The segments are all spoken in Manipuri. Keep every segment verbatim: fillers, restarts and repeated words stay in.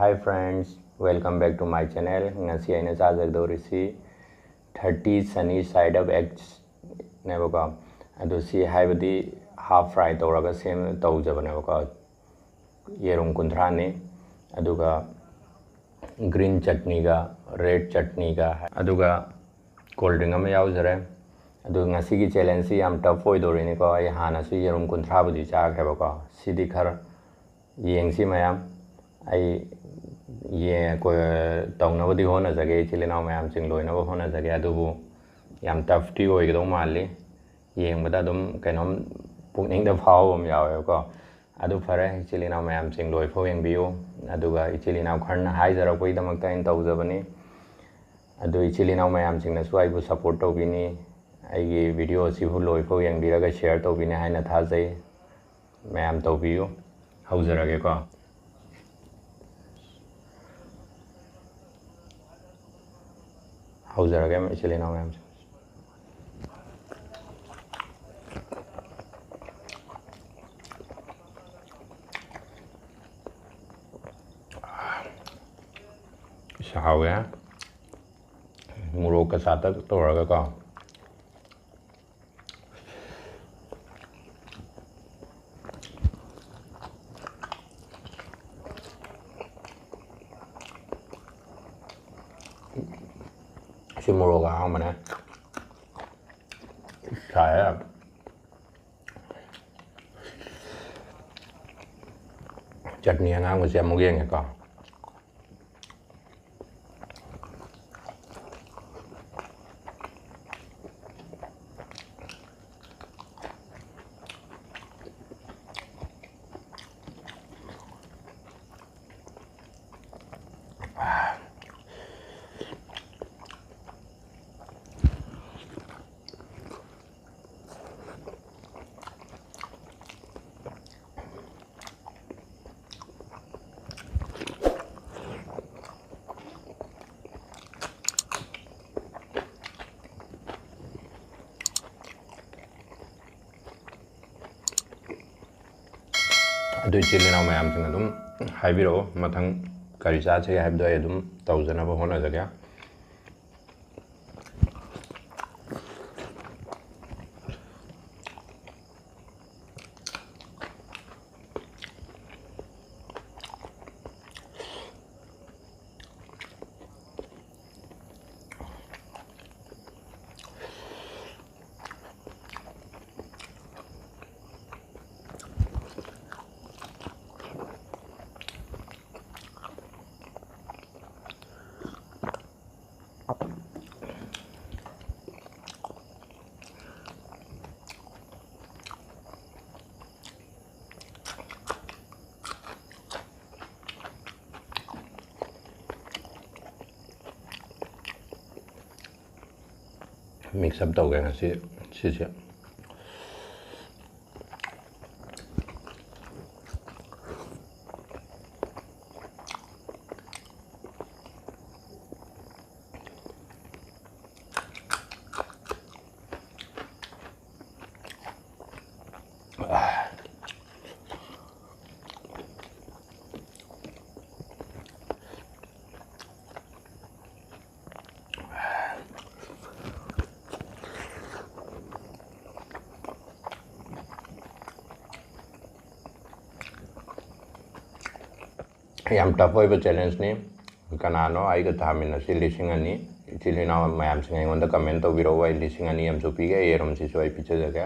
Hi friends, welcome back to my channel. ꯉꯁꯤ ꯑꯩꯅ ꯆꯥꯖꯒꯗꯧꯔꯤꯁꯤ thirty sunny side up eggs ꯅꯦꯕꯀꯣ꯫ ꯑꯗꯨ ꯁꯤ ꯍꯥꯏꯕꯗꯤ half fry ꯇꯧꯔꯒ ꯁꯦꯝ ꯇꯧꯖꯕꯅꯦꯕꯀꯣ꯫ ꯌꯦꯔꯨꯝ ꯀꯨꯟꯊ꯭ꯔꯥꯅꯤ, ꯑꯗꯨꯒ green ꯆꯠꯅꯤꯒ red ꯆꯠꯅꯤꯒ, ꯑꯗꯨꯒ cold drink ꯑꯃ ꯌꯥꯎꯖꯔꯦ꯫ ꯑꯗꯨ ꯉꯁꯤꯒꯤ challengeꯁꯤ ꯌꯥꯝ tough ꯑꯣꯏꯗꯣꯔꯤꯅꯤꯀꯣ꯫ ꯑꯩ ꯍꯥꯟꯅꯁꯨ ꯌꯦꯔꯨꯝ ꯀꯨꯟꯊ꯭ꯔꯥꯕꯨꯗꯤ ꯆꯥꯈ꯭ꯔꯦꯕꯀꯣ꯫ ꯁꯤꯗꯤ ꯈꯔ ꯌꯦꯡꯁꯤ ꯃꯌꯥꯝ꯫ ꯑꯩ ꯌꯦ-, ꯀꯣ-, ꯇꯧꯅꯕꯗꯤ ꯍꯣꯠꯅꯖꯒꯦ, ꯏꯆꯤꯜ ꯏꯅꯥꯎ ꯃꯌꯥꯝꯁꯤꯡ ꯂꯣꯏꯅꯕ ꯍꯣꯠꯅꯖꯒꯦ, ꯑꯗꯨꯕꯨ ꯌꯥꯝ toughꯇꯤ ꯑꯣꯏꯒꯗꯧ ꯃꯥꯜꯂꯤ꯫ ꯌꯦꯡꯕꯗ ꯑꯗꯨꯝ ꯀꯩꯅꯣꯝ ꯄꯨꯛꯅꯤꯡꯗ ꯐꯥꯎꯕ ꯑꯃ ꯌꯥꯎꯋꯦꯕꯀꯣ꯫ ꯑꯗꯨ ꯐꯔꯦ, ꯏꯆꯤꯜ ꯏꯅꯥꯎ ꯃꯌꯥꯝꯁꯤꯡ ꯂꯣꯏꯐꯥꯎ ꯌꯦꯡꯕꯤꯌꯨ꯫ ꯑꯗꯨꯒ ꯏꯆꯤꯜ ꯏꯅꯥꯎ ꯈꯔꯅ ꯍꯥꯏꯖꯔꯛꯄꯒꯤꯗꯃꯛꯇ ꯑꯩꯅ ꯇꯧꯖꯕꯅꯤ꯫ ꯑꯗꯨ ꯏꯆꯤꯜ ꯏꯅꯥꯎ ꯃꯌꯥꯝꯁꯤꯡꯅꯁꯨ ꯑꯩꯕꯨ support ꯇꯧꯕꯤꯅꯤ, ꯑꯩꯒꯤ video ꯑꯁꯤꯕꯨ ꯂꯣꯏꯐꯥꯎ ꯌꯦꯡꯕꯤꯔꯒ share ꯇꯧꯕꯤꯅꯤ ꯍꯥꯏꯅ ꯊꯥꯖꯩ꯫ ꯃꯌꯥꯝ ꯇꯧꯕꯤꯌꯨ꯫ ꯍꯧꯖꯔꯒꯦꯀꯣ꯫ ꯍꯧꯖꯔꯒꯦ, ꯏꯆꯤꯜ ꯏꯅꯥꯎ ꯃꯌꯥꯝꯁꯦ꯫ ꯏꯁ, ꯍꯥꯎꯋꯦ꯫ ꯃꯣꯔꯣꯛꯀ ꯁꯥꯇꯛ ꯇꯧꯔꯒꯀꯣ꯫ ꯁꯤ ꯃꯣꯔꯣꯛ ꯑꯍꯥꯡꯕꯅꯦ꯫ ꯁꯥꯏꯍꯦ꯫ ꯆꯠꯅꯤ ꯑꯉꯥꯡꯕꯁꯦ ꯑꯃꯨꯛ ꯌꯦꯡꯉꯦꯀꯣ꯫ ꯑꯗꯨ ꯏꯆꯤꯜ ꯏꯅꯥꯎ ꯃꯌꯥꯝꯁꯤꯡ ꯑꯗꯨꯝ ꯍꯥꯏꯕꯤꯔꯛꯑꯣ, ꯃꯊꯪ ꯀꯔꯤ ꯆꯥꯁꯤꯒꯦ ꯍꯥꯏꯕꯗꯣ ꯑꯩ ꯑꯗꯨꯝ ꯇꯧꯖꯅꯕ ꯍꯣꯠꯅꯖꯒꯦ꯫ Mix up ꯇꯧꯒꯦ ꯉꯁꯤ ꯁꯤꯁꯦ꯫ ꯌꯥꯝ tough ꯑꯣꯏꯕ challengeꯅꯤ꯫ ꯀꯅꯥꯅꯣ ꯑꯩꯒ ꯊꯥꯃꯤꯟꯅꯁꯤ ꯂꯤꯁꯤꯡ ꯑꯅꯤ? ꯏꯆꯤꯜ ꯏꯅꯥꯎ ꯃꯌꯥꯝꯁꯤꯡ ꯑꯩꯉꯣꯟꯗ comment ꯇꯧꯕꯤꯔꯛꯎ, ꯑꯩ ꯂꯤꯁꯤꯡ ꯑꯅꯤ ꯑꯃꯁꯨ ꯄꯤꯒꯦ, ꯌꯦꯔꯨꯝꯁꯤꯁꯨ ꯑꯩ ꯄꯤꯖꯖꯒꯦ꯫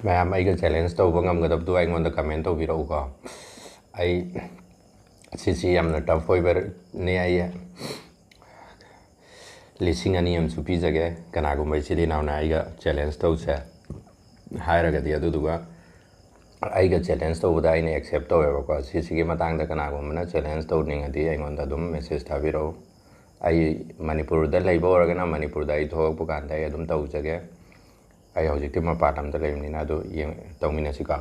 ꯃꯌꯥꯝ ꯑꯩꯒ ꯆꯦꯂꯦꯟꯖ ꯇꯧꯕ ꯉꯝꯒꯗꯕꯗꯨ ꯑꯩꯉꯣꯟꯗ ꯀꯃꯦꯟ ꯇꯧꯕꯤꯔꯛꯎꯀꯣ꯫ ꯑꯩ ꯁꯤꯁꯤ ꯌꯥꯝꯅ ꯇꯐ ꯑꯣꯏꯕꯅꯤ꯫ ꯑꯩ ꯂꯤꯁꯤꯡ ꯑꯅꯤ ꯑꯃꯁꯨ ꯄꯤꯖꯒꯦ, ꯀꯅꯥꯒꯨꯝꯕ ꯏꯆꯤꯜ ꯏꯅꯥꯎꯅ ꯑꯩꯒ ꯆꯦꯂꯦꯟꯖ ꯇꯧꯁꯦ ꯍꯥꯏꯔꯒꯗꯤ꯫ ꯑꯗꯨꯗꯨꯒ ꯑꯩꯒ ꯆꯦꯂꯦꯟꯖ ꯇꯧꯕꯗ ꯑꯩꯅ ꯑꯦꯛꯁꯦꯞ ꯇꯧꯋꯦꯕꯀꯣ꯫ ꯁꯤꯁꯤꯒꯤ ꯃꯇꯥꯡꯗ ꯀꯅꯥꯒꯨꯝꯕꯅ ꯆꯦꯂꯦꯟꯖ ꯇꯧꯅꯤꯡꯉꯗꯤ ꯑꯩꯉꯣꯟꯗ ꯑꯗꯨꯝ ꯃꯦꯁꯦꯖ ꯊꯥꯕꯤꯔꯛꯎ꯫ ꯑꯩ ꯃꯅꯤꯄꯨꯔꯗ ꯂꯩꯕ ꯑꯣꯏꯔꯒꯅ ꯃꯅꯤꯄꯨꯔꯗ ꯑꯩ ꯊꯣꯛꯂꯛꯄ ꯀꯥꯟꯗ ꯑꯩ ꯑꯗꯨꯝ ꯇꯧꯖꯒꯦ꯫ ꯑꯩ ꯍꯧꯖꯤꯛꯇꯤ ꯃꯄꯥꯟ ꯂꯝꯗ ꯂꯩꯕꯅꯤꯅ꯫ ꯑꯗꯨ ꯌꯦꯡ-, ꯇꯧꯃꯤꯟꯅꯁꯤꯀꯣ꯫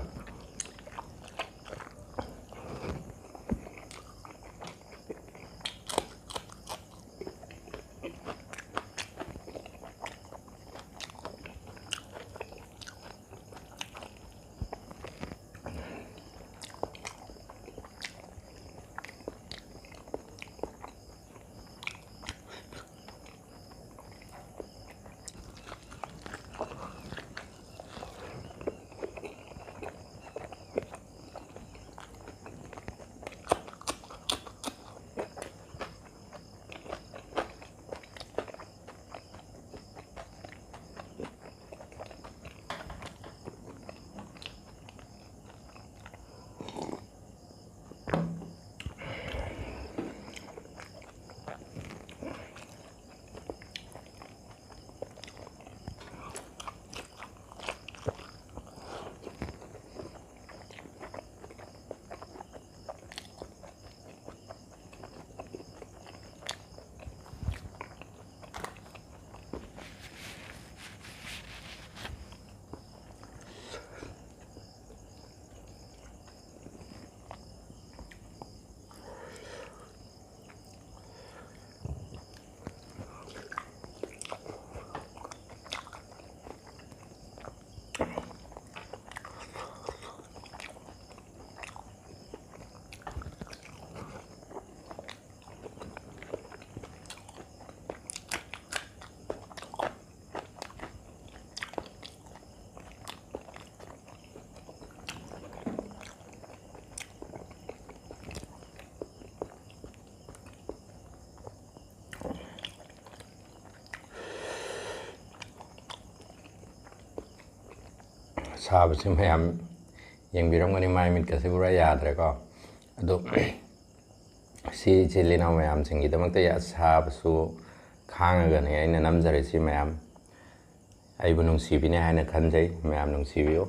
ꯁꯥꯕꯁꯤ ꯃꯌꯥꯝ ꯌꯦꯡꯕꯤꯔꯝꯒꯅꯤ, ꯃꯥꯏ ꯃꯤꯠꯀꯁꯤ ꯄꯨꯔꯥ ꯌꯥꯗ꯭ꯔꯦꯀꯣ꯫ ꯑꯗꯣ ꯁꯤ ꯏꯆꯤꯜ ꯏꯅꯥꯎ ꯃꯌꯥꯝꯁꯤꯡꯒꯤꯗꯃꯛꯇ ꯁꯥꯕꯁꯨ ꯈꯥꯡꯉꯒꯅꯤ ꯑꯩꯅ ꯅꯝꯖꯔꯤꯁꯤ꯫ ꯃꯌꯥꯝ ꯑꯩꯕꯨ ꯅꯨꯡꯁꯤꯕꯤꯅꯤ ꯍꯥꯏꯅ ꯈꯟꯖꯩ꯫ ꯃꯌꯥꯝ ꯅꯨꯡꯁꯤꯕꯤꯌꯨ꯫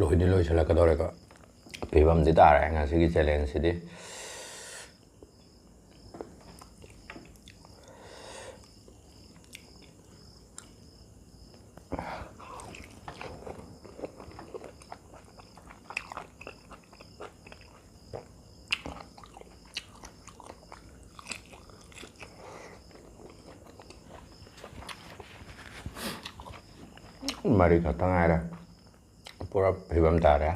ꯂꯣꯏꯗꯤ ꯂꯣꯏꯁꯤꯜꯂꯛꯀꯗꯧꯔꯦꯀꯣ꯫ ꯐꯤꯕꯝꯗꯤ ꯇꯥꯔꯦ ꯉꯁꯤꯒꯤ challengeꯁꯤꯗꯤ꯫ ꯃꯔꯤ ꯈꯛꯇ ꯉꯥꯏꯔꯦ꯫ ꯄꯨꯔꯥ ꯐꯤꯕꯝ ꯇꯥꯔꯦ꯫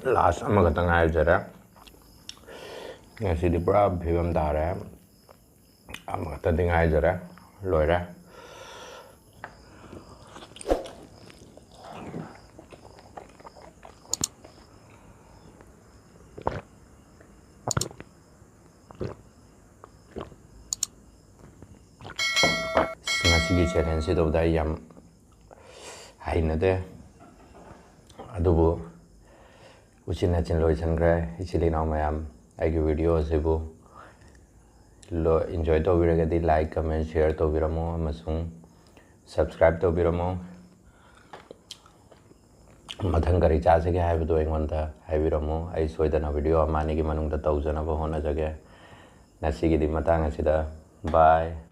Last ꯑꯃꯈꯛꯇ ꯉꯥꯏꯖꯔꯦ꯫ ꯉꯁꯤꯗꯤ ꯄꯨꯔꯥ ꯐꯤꯕꯝ ꯇꯥꯔꯦ꯫ ꯑꯃꯈꯛꯇꯗꯤ ꯉꯥꯏꯖꯔꯦ꯫ ꯂꯣꯏꯔꯦ꯫ ꯉꯁꯤꯒꯤ challengeꯁꯤ ꯇꯧꯕꯗ ꯑꯩ ꯌꯥꯝ ꯍꯩꯅꯗꯦ꯫ ꯑꯗꯨꯕꯨ ꯎꯆꯤꯟ ꯅꯥꯆꯤꯟ ꯂꯣꯏꯁꯤꯟꯈ꯭ꯔꯦ꯫ ꯏꯆꯤꯜ ꯏꯅꯥꯎ ꯃꯌꯥꯝ, ꯑꯩꯒꯤ video ꯑꯁꯤꯕꯨ ꯂꯣ-, enjoy ꯇꯧꯕꯤꯔꯒꯗꯤ like, comment, share ꯇꯧꯕꯤꯔꯝꯃꯣ ꯑꯃꯁꯨꯡ subscribe ꯇꯧꯕꯤꯔꯝꯃꯣ꯫ ꯃꯊꯪ ꯀꯔꯤ ꯆꯥꯁꯤꯒꯦ ꯍꯥꯏꯕꯗꯨ ꯑꯩꯉꯣꯟꯗ ꯍꯥꯏꯕꯤꯔꯝꯃꯨ꯫ ꯑꯩ ꯁꯣꯏꯗꯅ video ꯑꯃ ꯑꯅꯤꯒꯤ ꯃꯅꯨꯡꯗ ꯇꯧꯖꯅꯕ ꯍꯣꯠꯅꯖꯒꯦ꯫ ꯉꯁꯤꯒꯤꯗꯤ ꯃꯇꯥꯡ ꯑꯁꯤꯗ bye꯫